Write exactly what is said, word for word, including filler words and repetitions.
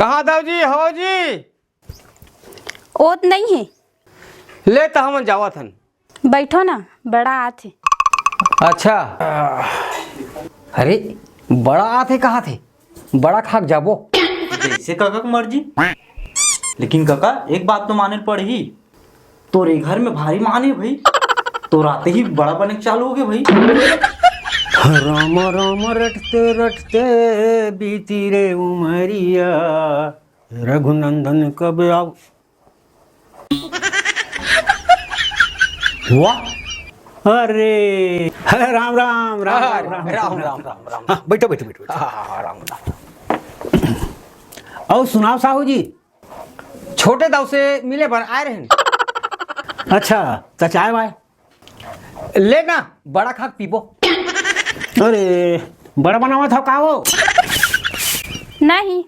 हाँ दाऊ जी, हव जी। ओत नहीं है। ले त हमन जावत हन। बैठो ना, बड़ा आथे। अच्छा। अरे, बड़ा आथे कहा थे, बड़ा खाक जाबो। जैसे कका के मर्जी। लेकिन कका, एक बात तो माने ल पड़ही, तोरे घर में भारी मान हे भाई। तो राते ही बड़ा बने के चालू हो गए भाई। राम राम रटते रटते बीती रे उमरिया, रघुनंदन कब आओ। वाह। अरे, अरे, राम राम, राम हाँ, राम, राम राम, राम राम, राम राम। हाँ, बैठो, बैठो, बैठो, बैठो। हाँ, हाँ, हाँ, राम राम। अउ सुनाव साहू जी। छोटे दाऊ से मिले बर आए रहेन। अच्छा, त चाय वाय? ले ना, बड़ा खाक पीबो। अरे, बड़ा बनावत हव का वो? नहीं,